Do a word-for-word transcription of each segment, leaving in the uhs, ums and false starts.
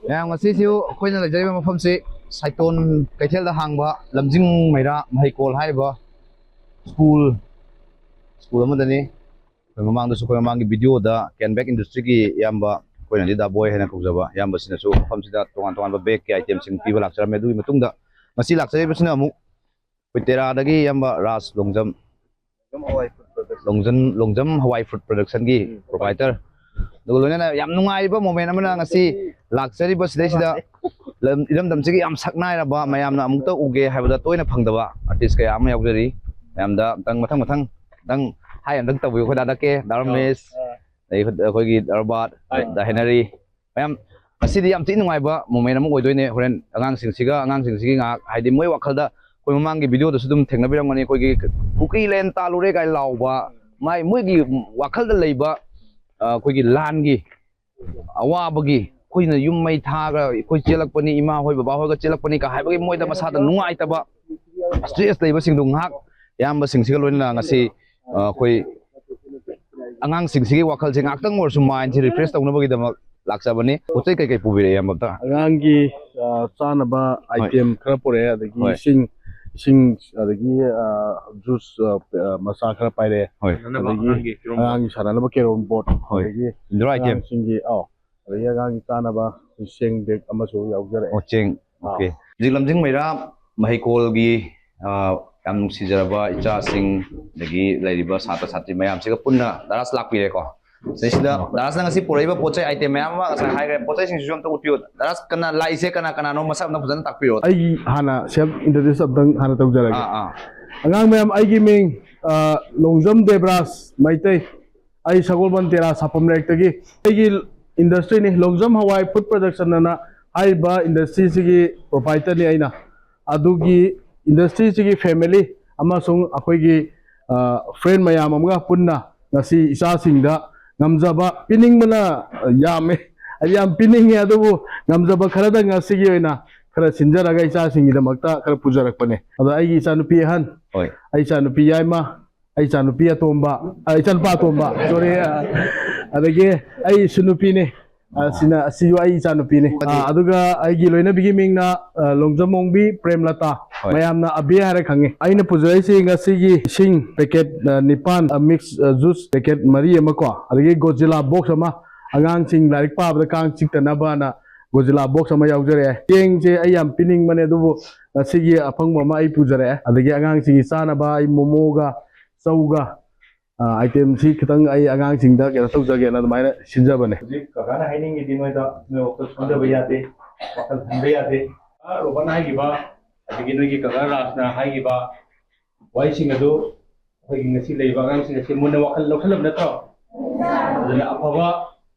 ꯃꯌꯥꯝ, ꯉꯁꯤꯁꯨ ꯑꯩꯈꯣꯏꯅ ꯂꯩꯖꯔꯤꯕ ꯃꯐꯝꯁꯤ ꯁꯥꯏꯇꯣꯟ ꯀꯩꯊꯦꯜꯗ ꯍꯥꯡꯕ ꯂꯝꯖꯤꯡ ꯃꯩꯔꯥ ꯃꯍꯩꯀꯣꯜ ꯍꯥꯏꯔꯤꯕ ꯁ꯭ꯀꯨꯜ, ꯁ꯭ꯀꯨꯜ ꯑꯃꯗꯅꯤ꯫ ꯑꯩꯈꯣꯏ ꯃꯃꯥꯡꯗꯁꯨ, ꯑꯩꯈꯣꯏ ꯃꯃꯥꯡꯒꯤ ꯚꯤꯗꯤꯑꯣꯗ ꯀꯦꯟ ꯕꯦꯛ ꯏꯟꯗꯁꯇ꯭ꯔꯤꯒꯤ ꯏꯌꯥꯝꯕ, ꯑꯩꯈꯣꯏꯅꯗꯤ ꯗꯥ ꯕꯣꯏ ꯍꯥꯏꯅ ꯀꯧꯖꯕ ꯏꯌꯥꯝꯕꯁꯤꯅꯁꯨ ꯃꯐꯝꯁꯤꯗ ꯇꯣꯉꯥꯟ ꯇꯣꯉꯥꯟꯕ ꯕꯦꯛꯀꯤ ꯑꯥꯏꯇꯦꯝꯁꯤꯡ ꯄꯤꯕ ꯂꯥꯛꯆꯔꯝꯃꯦ꯫ ꯑꯗꯨꯒꯤ ꯃꯇꯨꯡꯗ ꯉꯁꯤ ꯂꯥꯛꯆꯔꯤꯕꯁꯤꯅ ꯑꯃꯨꯛ ꯑꯩꯈꯣꯏ ꯇꯦꯔꯥꯗꯒꯤ ꯏꯌꯥꯝꯕ ꯔꯥꯖ ꯂꯣꯡꯖꯝ, ꯂꯣꯡꯖꯝ, ꯂꯣꯡꯖꯝ ꯍꯋꯥꯏ ꯐꯨꯗ ꯄ꯭ꯔꯗꯛꯁꯟꯒꯤ ꯄ꯭ꯔꯣꯄꯥꯏꯇꯔ, ꯑꯗꯨꯒ ꯂꯣꯏꯅꯅ ꯌꯥꯝ ꯅꯨꯡꯉꯥꯏꯕ ꯃꯣꯃꯦꯟ ꯑꯃꯅ ꯉꯁꯤ ꯂꯥꯛꯆꯔꯤꯕ ꯁꯤꯗꯩꯁꯤꯗ ꯂꯝ-, ꯏꯔꯝꯗꯝꯁꯤꯒꯤ ꯌꯥꯝ ꯁꯛꯅꯥꯏꯔꯕ, ꯃꯌꯥꯝꯅ ꯑꯃꯨꯛꯇ ꯎꯒꯦ ꯍꯥꯏꯕꯗ ꯇꯣꯏꯅ ꯐꯪꯗꯕ ꯑꯥꯔꯇꯤꯁ ꯀꯌꯥ ꯑꯃ ꯌꯥꯎꯖꯔꯤ꯫ ꯃꯌꯥꯝꯗ ꯑꯝꯇꯪ ꯃꯊꯪ ꯃꯊꯪ ꯑꯝꯇꯪ ꯍꯥꯏ ꯑꯝꯇꯪ ꯇꯧꯕꯤꯌꯨ꯫ ꯑꯩꯈꯣꯏ ꯗꯥ ꯀꯦ, ꯗꯥ ꯔꯃꯦꯁ, ꯑꯗꯩ ꯑꯩꯈꯣꯏꯒꯤ ꯗꯥ ꯔꯣꯕꯥꯔꯠ, ꯗꯥ ꯍꯦꯅꯔꯤ, ꯃꯌꯥꯝ, ꯉꯁꯤꯗꯤ ꯌꯥꯝ ꯊꯤ ꯅꯨꯡꯉꯥꯏꯕ ꯃꯣꯃꯦꯟ ꯑꯃ ꯑꯣꯏꯗꯣꯏꯅꯦ꯫ ꯍꯣꯔꯦꯟ ꯑꯉꯥꯡꯁꯤꯡꯁꯤꯒ, ꯑꯉꯥꯡꯁꯤꯡꯁꯤꯒꯤ ꯉꯥꯏꯍꯥꯛ, ꯍꯥꯏꯗꯤ ꯃꯣꯏ ꯋꯥꯈꯜꯗ ꯑꯩꯈꯣꯏ ꯃꯃꯥꯡꯒꯤ ꯚꯤꯗꯤꯑꯣꯗꯁꯨ ꯑꯗꯨꯝ ꯊꯦꯡꯅꯕꯤꯔꯝꯒꯅꯤ, ꯑꯩꯈꯣꯏꯒꯤ ꯀꯨꯀꯤ ꯂꯦꯟ ꯇꯥꯜꯂꯨꯔꯦ ꯀꯥꯏꯅ ꯂꯥꯎꯕ, ꯃꯥꯏ, ꯃꯣꯏꯒꯤ ꯋꯥꯈꯜꯗ ꯂꯩꯕ, ꯑ, ꯑꯩꯈꯣꯏꯒꯤ ꯂꯥꯟꯒꯤ ꯑꯋꯥꯕꯒꯤ, ꯑꯩꯈꯣꯏꯅ ꯌꯨꯝ ꯃꯩ ꯊꯥꯔꯒ ꯑꯩꯈꯣꯏ ꯆꯦꯜꯂꯛꯄꯅꯤ, ꯏꯃꯥ ꯍꯣꯏ ꯕꯕꯥ ꯍꯣꯏꯒ ꯆꯦꯜꯂꯛꯄꯅꯤ ꯀ ꯍꯥꯏꯕꯒꯤ ꯃꯣꯏꯗ ꯃꯁꯥꯗ ꯅꯨꯡꯉꯥꯏꯇꯕ, ꯏꯁꯇ꯭ꯔꯦꯁ ꯂꯩꯕꯁꯤꯡꯗꯣ ꯉꯥꯏꯍꯥꯛ ꯏꯌꯥꯝꯕꯁꯤꯡꯁꯤꯒ ꯂꯣꯏꯅꯅ ꯉꯁꯤ, ꯑ, ꯑꯩꯈꯣꯏ ꯑꯉꯥꯡꯁꯤꯡꯁꯤꯒꯤ ꯋꯥꯈꯜꯁꯦ ꯉꯥꯏꯍꯥꯛꯇꯪ ꯑꯣꯏꯔꯁꯨ ꯃꯥꯏꯟꯁꯦ ꯔꯤꯐ꯭ꯔꯦꯁ ꯇꯧꯅꯕꯒꯤꯗꯃꯛ ꯂꯥꯛꯆꯕꯅꯤ꯫ ꯄꯣꯠ ꯆꯩ ꯀꯩꯀꯩ ꯄꯨꯕꯤꯔꯛꯑꯦ ꯏꯌꯥꯝꯕ ꯑꯝꯇ? ꯑꯉꯥꯡꯒꯤ, ꯑ, ꯆꯥꯅꯕ ꯍꯣꯏ꯫ ꯑꯥꯏꯇꯦꯝ ꯈꯔ ꯄꯨꯔꯛꯑꯦ, ꯑꯗꯒꯤ ꯍꯣꯏ꯫ ꯏꯁꯤꯡ, ꯏꯁꯤꯡ, ꯑꯗꯒꯤ, ꯑ, ꯖꯨꯁ, ꯑ, ꯑ, ꯃꯆꯥ ꯈꯔ ꯄꯥꯏꯔꯛꯑꯦ꯫ ꯍꯣꯏ꯫ ꯑꯗꯒꯤ ꯑꯉꯥꯡꯒꯤ ꯀꯦꯔꯣꯝ ꯕꯣꯔꯗ꯫ ꯑꯉꯥꯡꯒꯤ ꯁꯥꯟꯅꯅꯕ ꯀꯦꯔꯣꯝ ꯕꯣꯔꯗ꯫ ꯍꯣꯏ꯫ ꯑꯗꯒꯤ ꯏꯟꯗꯣꯔ ꯑꯥꯏꯇꯦꯝ꯫ ꯑꯉꯥꯡꯁꯤꯡꯒꯤ, ꯑꯧ, ꯑꯗꯒꯤ ꯑꯉꯥꯡꯒꯤ ꯆꯥꯅꯕ ꯆꯦꯡ ꯕꯦꯒ ꯑꯃꯁꯨ ꯌꯥꯎꯖꯔꯛꯑꯦ꯫ ꯑꯣ, ꯆꯦꯡ꯫ ꯑꯥ꯫ ꯑꯣꯀꯦ꯫ ꯍꯧꯖꯤꯛ ꯂꯝꯖꯤꯡ ꯃꯩꯔꯥ ꯃꯍꯩꯀꯣꯜꯒꯤ, ꯑ, ꯌꯥꯝ ꯅꯨꯡꯁꯤꯖꯔꯕ ꯏꯆꯥꯁꯤꯡ, ꯑꯗꯒꯤ ꯂꯩꯔꯤꯕ ꯁꯥꯇ꯭ꯔ ꯁꯥꯇ꯭ꯔꯤ ꯃꯌꯥꯝꯁꯤꯒ ꯄꯨꯟꯅ ꯗꯥ ꯔꯥꯖ ꯂꯥꯛꯄꯤꯔꯦꯀꯣ꯫ ꯁꯤꯗꯩꯁꯤꯗ ꯑꯥ꯫ ꯗꯥ ꯔꯥꯖꯅ ꯉꯁꯤ ꯄꯨꯔꯛꯏꯕ ꯄꯣꯠ ꯆꯩ ꯑꯥꯏꯇꯦꯝ ꯃꯌꯥꯝ ꯑꯃ ꯉꯁꯥꯏ ꯍꯥꯏꯈ꯭ꯔꯦ, ꯄꯣꯠ ꯆꯩꯁꯤꯡꯁꯤꯁꯨ ꯑꯝꯇ ꯎꯠꯄꯤꯌꯨ꯫ ꯗꯥ ꯔꯥꯖ, ꯀꯅꯥ ꯂꯥꯛꯏꯁꯦ, ꯀꯅꯥ ꯀꯅꯥꯅꯣ, ꯃꯁꯛ ꯑꯝꯇ ꯐꯖꯅ ꯇꯥꯛꯄꯤꯔꯣ꯫ ꯑꯩ ꯍꯥꯟꯅ ꯁꯦꯜꯐ ꯏꯟꯇ꯭ꯔꯣꯗ꯭ꯌꯨꯁ ꯑꯝꯇꯪ ꯍꯥꯟꯅ ꯇꯧꯖꯔꯒꯦ꯫ ꯑꯥ, ꯑꯥ꯫ ꯑꯉꯥꯡ ꯃꯌꯥꯝ, ꯑꯩꯒꯤ ꯃꯤꯡ, ꯑ, ꯂꯣꯡꯖꯝ ꯗꯦꯕꯔꯥꯖ ꯃꯩꯇꯩ꯫ ꯑꯩ ꯁꯒꯣꯜꯕꯟ ꯇꯦꯔꯥ ꯁꯥꯄꯝ ꯂꯩꯔꯛꯇꯒꯤ꯫ ꯑꯩꯒꯤ ꯏꯟꯗꯁꯇ꯭ꯔꯤꯅꯤ, ꯂꯣꯡꯖꯝ ꯍꯋꯥꯏ ꯐꯨꯗ ꯄ꯭ꯔꯗꯛꯁꯟ ꯑꯅ ꯍꯥꯏꯔꯤꯕ ꯏꯟꯗꯁꯇ꯭ꯔꯤꯁꯤꯒꯤ ꯄ꯭ꯔꯣꯄꯥꯏꯇꯔꯅꯤ ꯑꯩꯅ꯫ ꯑꯗꯨꯒꯤ ꯏꯟꯗꯁꯇ꯭ꯔꯤꯁꯤꯒꯤ ꯐꯦꯃꯤꯂꯤ ꯑꯃꯁꯨꯡ ꯑꯩꯈꯣꯏꯒꯤ, ꯑ, ꯐ꯭ꯔꯦꯟ ꯃꯌꯥꯝ ꯑꯃꯒ ꯄꯨꯟꯅ ꯉꯁꯤ ꯏꯆꯥꯁꯤꯡꯗ ꯉꯝꯖꯕ ꯄꯤꯅꯤꯡꯕꯅ ꯌꯥꯝꯃꯦ꯫ ꯑꯩ ꯌꯥꯝ ꯄꯤꯅꯤꯡꯉꯦ, ꯑꯗꯨꯕꯨ ꯉꯝꯖꯕ ꯈꯔꯗ ꯉꯁꯤꯒꯤ ꯑꯣꯏꯅ ꯈꯔ ꯁꯤꯟꯖꯔꯒ ꯏꯆꯥꯁꯤꯡꯒꯤꯗꯃꯛꯇ ꯈꯔ ꯄꯨꯖꯔꯛꯄꯅꯦ꯫ ꯑꯗꯣ ꯑꯩꯒꯤ ꯏꯆꯥꯅꯨꯄꯤ ꯑꯍꯟ, ꯍꯣꯏ꯫ ꯑꯩ ꯏꯆꯥꯅꯨꯄꯤ ꯌꯥꯏꯃ, ꯑꯩ ꯏꯆꯥꯅꯨꯄꯤ ꯑꯇꯣꯝꯕ, ꯑ, ꯏꯆꯥꯅꯨꯄꯥ ꯑꯇꯣꯝꯕ, ꯁꯣꯔꯤ, ꯑ, ꯑꯗꯒꯤ ꯑꯩ ꯏꯁꯨ ꯅꯨꯄꯤꯅꯦ꯫ ꯑꯁꯤꯅ, ꯑꯁꯤꯁꯨ ꯑꯩ ꯏꯆꯥꯅꯨꯄꯤꯅꯤ꯫ ꯑ, ꯑꯗꯨꯒ ꯑꯩꯒꯤ ꯂꯣꯏꯅꯕꯤꯒꯤ ꯃꯤꯡꯅ, ꯑ, ꯂꯣꯡꯖꯃꯣꯡꯕꯤ ꯄ꯭ꯔꯦꯝꯂꯇꯥ꯫ ꯍꯣꯏ꯫ ꯃꯌꯥꯝꯅ ꯑꯕꯦ ꯍꯥꯏꯔ ꯈꯪꯉꯤ꯫ ꯑꯩꯅ ꯄꯨꯖꯔꯛꯏꯁꯤ ꯉꯁꯤꯒꯤ ꯏꯁꯤꯡ ꯄꯦꯀꯦꯠ, ꯑ, ꯅꯤꯄꯥꯟ, ꯑ, ꯃꯤꯛꯁ, ꯑ, ꯖꯨꯁ ꯄꯦꯀꯦꯠ ꯃꯔꯤ ꯑꯃ ꯀꯣ, ꯑꯗꯒꯤ ꯒꯣꯖꯤꯂꯥ ꯕꯣꯛꯁ ꯑꯃ, ꯑꯉꯥꯡꯁꯤꯡ ꯂꯥꯏꯔꯤꯛ ꯄꯥꯕꯗ ꯀꯥꯡ ꯆꯤꯛꯇꯅꯕꯅ ꯒꯣꯖꯤꯂꯥ ꯕꯣꯛꯁ ꯑꯃ ꯌꯥꯎꯖꯔꯛꯑꯦ꯫ ꯆꯦꯡꯁꯦ ꯑꯩ ꯌꯥꯝ ꯄꯤꯅꯤꯡꯕꯅꯦ, ꯑꯗꯨꯕꯨ ꯉꯁꯤꯒꯤ ꯑꯐꯪꯕ ꯑꯃ ꯑꯩ ꯄꯨꯖꯔꯛꯑꯦ꯫ ꯑꯗꯒꯤ ꯑꯉꯥꯡꯁꯤꯡꯒꯤ ꯆꯥꯅꯕ ꯑꯩ ꯃꯣꯃꯣꯒ ꯆꯧꯒ, ꯑ, ꯑꯥꯏꯇꯦꯝꯁꯤ ꯈꯤꯇꯪ ꯑꯩ ꯑꯉꯥꯡꯁꯤꯡꯗ ꯀꯩꯅꯣ ꯇꯧꯖꯒꯦꯅ ꯑꯗꯨꯃꯥꯏꯅ ꯁꯤꯟꯖꯕꯅꯦ꯫ ꯍꯧꯖꯤꯛ ꯀꯀꯥꯅ ꯍꯥꯏꯅꯤꯡꯉꯤꯗꯤ ꯅꯣꯏꯗ, ꯅꯣꯏ ꯋꯥꯈꯜ ꯁꯣꯟꯊꯕ ꯌꯥꯗꯦ, ꯋꯥꯈꯜ ꯍꯟꯕ ꯌꯥꯗꯦ꯫ ꯑ, ꯔꯣꯕꯟꯅ ꯍꯥꯏꯈꯤꯕ, ꯑꯗꯒꯤ ꯅꯣꯏꯒꯤ ꯀꯀꯥ ꯔꯥꯖꯅ ꯍꯥꯏꯈꯤꯕ ꯋꯥꯍꯩꯁꯤꯡ ꯑꯗꯨ ꯑꯩꯈꯣꯏꯒꯤ ꯉꯁꯤ ꯂꯩꯔꯤꯕ ꯑꯉꯥꯡꯁꯤꯡ ꯑꯁꯤ ꯃꯨꯟꯅ ꯋꯥꯈꯜ ꯂꯧꯁꯤꯜꯂꯕ ꯅꯠꯇ꯭ꯔꯣ? ꯑꯗꯨꯅ ꯑꯐꯕ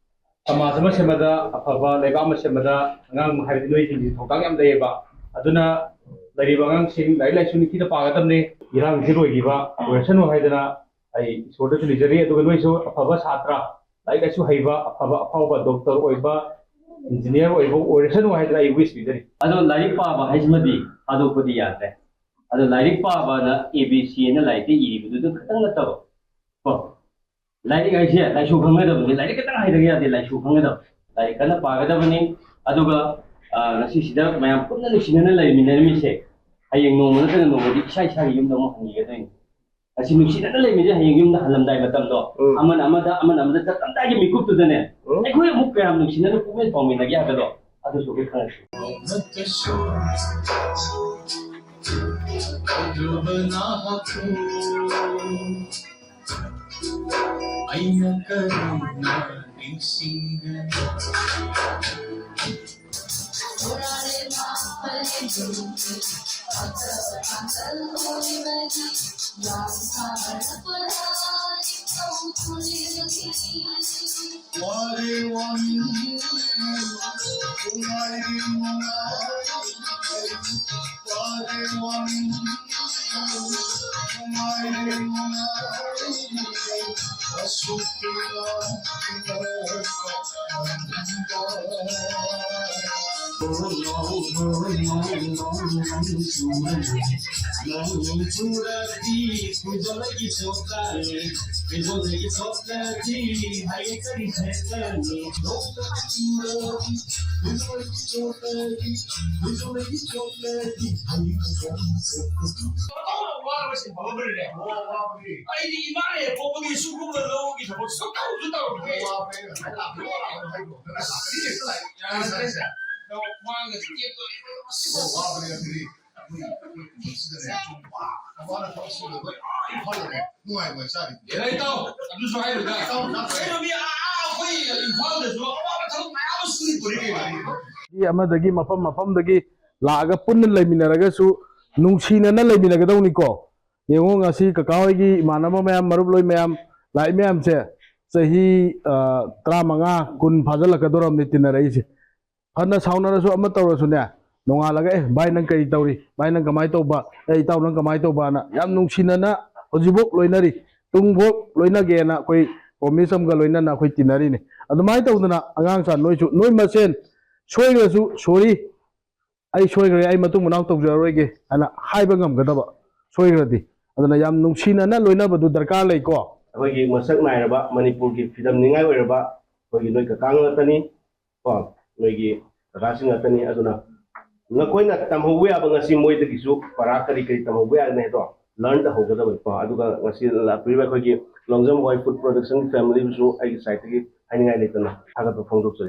ꯁꯃꯥꯖ ꯑꯃ ꯁꯦꯝꯕꯗ, ꯑꯐꯕ ꯂꯩꯕꯥꯛ ꯑꯃ ꯁꯦꯝꯕꯗ ꯑꯉꯥꯡ ꯍꯥꯏꯕꯗꯤ ꯅꯣꯏꯁꯤꯡꯁꯤ ꯊꯧꯗꯥꯡ ꯌꯥꯝ ꯂꯩꯌꯦꯕ꯫ ꯑꯗꯨꯅ ꯂꯩꯔꯤꯕ ꯑꯉꯥꯡꯁꯤꯡ ꯂꯥꯏꯔꯤꯛ ꯂꯥꯏꯁꯨ ꯅꯤꯡꯊꯤꯅ ꯄꯥꯒꯗꯕꯅꯤ꯫ ꯏꯔꯥꯡꯁꯤ ꯂꯣꯏꯈꯤꯕ ꯑꯣꯏꯔꯁꯅꯨ ꯍꯥꯏꯗꯅ ꯑꯩ ꯏꯁꯣꯔꯗꯁꯨ ꯅꯤꯖꯔꯤ꯫ ꯑꯗꯨꯒ ꯅꯣꯏꯁꯨ ꯑꯐꯕ ꯁꯥꯇ꯭ꯔ, ꯂꯥꯏꯔꯤꯛ ꯂꯥꯏꯁꯨ ꯍꯩꯕ, ꯑꯐꯕ ꯑꯐꯥꯎꯕ ꯗꯣꯛꯇꯔ ꯑꯣꯏꯕ, ꯏꯟꯖꯤꯅꯤꯌꯥꯔ ꯑꯣꯏꯕ ꯑꯣꯏꯔꯁꯅꯨ ꯍꯥꯏꯗꯅ ꯑꯩ ꯋꯤꯁ ꯄꯤꯖꯔꯤ꯫ ꯑꯗꯣ ꯂꯥꯏꯔꯤꯛ ꯄꯥꯕ ꯍꯥꯏꯁꯤꯃꯗꯤ ꯊꯥꯗꯣꯛꯄꯗꯤ ꯌꯥꯗ꯭ꯔꯦ꯫ ꯑꯗꯣ ꯂꯥꯏꯔꯤꯛ ꯄꯥꯕꯅ A B C ꯑꯅ ꯂꯥꯏꯔꯤꯛꯇ ꯏꯔꯤꯕꯗꯨꯗ ꯈꯛꯇꯪ ꯅꯠꯇꯕ ꯀꯣ, ꯂꯥꯏꯔꯤꯛ ꯍꯥꯏꯁꯦ ꯂꯥꯏꯁꯨ ꯈꯪꯒꯗꯕꯅꯤ꯫ ꯂꯥꯏꯔꯤꯛ ꯈꯛꯇꯪ ꯍꯩꯔꯒ ꯌꯥꯗꯦ, ꯂꯥꯏꯁꯨ ꯈꯪꯒꯗꯕ꯫ ꯂꯥꯏꯔꯤꯛ ꯀꯟꯅ ꯄꯥꯒꯗꯕꯅꯤ꯫ ꯑꯗꯨꯒ, ꯑ, ꯉꯁꯤꯁꯤꯗ ꯃꯌꯥꯝ ꯄꯨꯟꯅ ꯅꯨꯡꯁꯤꯅꯅ ꯂꯩꯃꯤꯟꯅꯔꯝꯃꯤꯁꯦ ꯍꯌꯦꯡ ꯅꯣꯡꯃ ꯅꯠꯇ꯭ꯔꯒ ꯅꯣꯡꯃꯗꯤ ꯏꯁꯥ ꯏꯁꯥꯒꯤ ꯌꯨꯝꯗ ꯑꯃꯨꯛ ꯍꯟꯈꯤꯒꯗꯣꯏꯅꯤ꯫ ꯑꯁꯤ ꯅꯨꯡꯁꯤꯅꯅ ꯂꯩꯃꯤꯟꯅꯁꯦ ꯍꯌꯦꯡ ꯌꯨꯝꯗ ꯍꯜꯂꯝꯗꯥꯏ ꯃꯇꯝꯗꯣ, ꯎꯝ꯫ ꯑꯃꯅ ꯑꯃꯗ, ꯑꯃꯅ ꯑꯃꯗ ꯆꯠꯂꯝꯗꯥꯏꯒꯤ ꯃꯤꯀꯨꯞꯇꯨꯗꯅꯦ, ꯎꯝ꯫ ꯑꯩꯈꯣꯏ ꯑꯃꯨꯛ ꯀꯌꯥꯝ ꯅꯨꯡꯁꯤꯅꯅ ꯄꯨꯛꯃꯦꯟ ꯄꯥꯎꯃꯤꯟꯅꯒꯦ ꯍꯥꯏꯕꯗꯣ ꯑꯗꯨꯁꯨ ꯑꯩꯈꯣꯏ ꯈꯪꯉꯛꯁꯤ꯫ ꯑꯩꯅ ꯀꯔꯝꯅ ꯅꯤꯡꯁꯤꯡꯒꯅꯤ? ꯑꯩꯗꯤ ꯏꯃꯥꯅ ꯍꯦꯛ ꯄꯣꯛꯄꯗꯒꯤ ꯁꯤꯒꯨꯝꯕ ꯂꯧꯒꯤ ꯊꯕꯛ ꯁꯨꯡꯇꯧꯁꯨ ꯇꯧꯔꯛꯇꯦ꯫ ꯌꯥꯗ꯭ꯔꯦ꯫ ꯃꯥꯡꯒ ꯇꯦꯛꯇꯣꯔꯦ꯫ ꯀꯩꯅꯣ ꯏꯇꯥꯎ, ꯑꯗꯨꯁꯨ ꯍꯥꯏꯔꯨꯗ꯫ ꯀꯩꯅꯣ ꯃꯤ ꯑꯥ ꯑꯩꯈꯣꯏ ꯏꯝꯐꯥꯜꯗꯁꯨ ꯑꯋꯥꯕ ꯊꯕꯛ ꯃꯌꯥꯝ ꯑꯃ ꯁꯨꯔꯤ ꯄꯨꯔꯤ꯫ ꯑꯃꯗꯒꯤ ꯃꯐꯝ ꯃꯐꯝꯗꯒꯤ ꯂꯥꯛꯑꯒ ꯄꯨꯟꯅ ꯂꯩꯃꯤꯟꯅꯔꯒꯁꯨ ꯅꯨꯡꯁꯤꯅꯅ ꯂꯩꯃꯤꯟꯅꯒꯗꯧꯅꯤꯀꯣ꯫ ꯌꯦꯡꯉꯣ, ꯉꯁꯤ ꯀꯀꯥ ꯍꯣꯏꯒꯤ ꯏꯃꯥꯟꯅꯕ ꯃꯌꯥꯝ, ꯃꯔꯨꯞ ꯂꯣꯏ ꯃꯌꯥꯝ ꯂꯥꯛꯏ ꯃꯌꯥꯝꯁꯦ ꯆꯍꯤ, ꯑ, ꯇꯔꯥꯃꯉꯥ, ꯀꯨꯟ ꯐꯥꯖꯤꯜꯂꯛꯀꯗꯧꯔꯕꯅꯤ ꯇꯤꯟꯅꯔꯛꯏꯁꯦ꯫ ꯐꯅ ꯁꯥꯎꯅꯔꯁꯨ ꯑꯃ ꯇꯧꯔꯁꯨꯅꯦ, ꯅꯣꯡꯉꯥꯜꯂꯒ, "ꯑꯦ, ꯚꯥꯏ, ꯅꯪ ꯀꯔꯤ ꯇꯧꯔꯤ? ꯚꯥꯏ, ꯅꯪ ꯀꯃꯥꯏꯅ ꯇꯧꯕ? ꯑꯦ, ꯏꯇꯥꯎ, ꯅꯪ ꯀꯃꯥꯏꯅ ꯇꯧꯕꯅ?" ꯌꯥꯝ ꯅꯨꯡꯁꯤꯅꯅ ꯍꯧꯖꯤꯛꯐꯥꯎ ꯂꯣꯏꯅꯔꯤ, ꯇꯨꯡꯐꯥꯎ ꯂꯣꯏꯅꯒꯦꯅ ꯑꯩꯈꯣꯏ ꯄ꯭ꯔꯣꯃꯤꯁ ꯑꯃꯒ ꯂꯣꯏꯅꯅ ꯑꯩꯈꯣꯏ ꯇꯤꯟꯅꯔꯤꯅꯤ꯫ ꯑꯗꯨꯃꯥꯏꯅ ꯇꯧꯗꯅ ꯑꯉꯥꯡꯁꯥ ꯅꯣꯏꯁꯨ ꯅꯣꯏ ꯃꯁꯦꯟ ꯁꯣꯏꯈ꯭ꯔꯁꯨ, "ꯁꯣꯔꯤ, ꯑꯩ ꯁꯣꯏꯈ꯭ꯔꯦ, ꯑꯩ ꯃꯇꯨꯡ ꯃꯅꯥꯎ ꯇꯧꯖꯔꯔꯣꯏꯒꯦ" ꯍꯥꯏꯅ ꯍꯥꯏꯕ ꯉꯝꯒꯗꯕ, ꯁꯣꯏꯈ꯭ꯔꯗꯤ꯫ ꯑꯗꯨꯅ ꯌꯥꯝ ꯅꯨꯡꯁꯤꯅꯅ ꯂꯣꯏꯅꯕꯗꯨ ꯗꯔꯀꯥꯔ ꯂꯩꯀꯣ꯫ ꯑꯩꯈꯣꯏꯒꯤ ꯃꯁꯛ ꯅꯥꯏꯔꯕ, ꯃꯅꯤꯄꯨꯔꯒꯤ ꯐꯤꯗꯝꯅꯤꯡꯉꯥꯏ ꯑꯣꯏꯔꯕ ꯑꯩꯈꯣꯏꯒꯤ ꯅꯣꯏ ꯀꯀꯥ ꯉꯥꯛꯇꯅꯤ꯫ ꯀꯣ, ꯅꯣꯏꯒꯤ ꯀꯀꯥꯁꯤꯡ ꯉꯥꯛꯇꯅꯤ꯫ ꯑꯗꯨꯅ ꯅꯈꯣꯏꯅ ꯇꯝꯍꯧꯕ ꯌꯥꯕ ꯉꯁꯤ ꯃꯣꯏꯗꯒꯤꯁꯨ ꯄꯔꯥ ꯀꯔꯤ ꯀꯔꯤ ꯇꯝꯍꯧꯕ ꯌꯥꯒꯅꯤ ꯍꯥꯏꯗꯣ ꯂꯔꯟ ꯇꯧꯍꯧꯒꯗꯕꯅꯤ꯫ ꯀꯣ, ꯑꯗꯨꯒ ꯉꯁꯤ ꯂꯥꯛꯄꯤꯔꯤꯕ ꯑꯩꯈꯣꯏꯒꯤ ꯂꯣꯡꯖꯝ ꯍꯣꯏ ꯐꯨꯗ ꯄ꯭ꯔꯣꯗꯛꯁꯟ ꯐꯦꯃꯤꯂꯤꯕꯨꯁꯨ ꯑꯩꯒꯤ ꯁꯥꯏꯠꯇꯒꯤ ꯍꯥꯏꯅꯤꯡꯉꯥꯏ ꯂꯩꯇꯅ ꯊꯥꯒꯠꯄ ꯐꯣꯡꯗꯣꯛꯆꯔꯤ꯫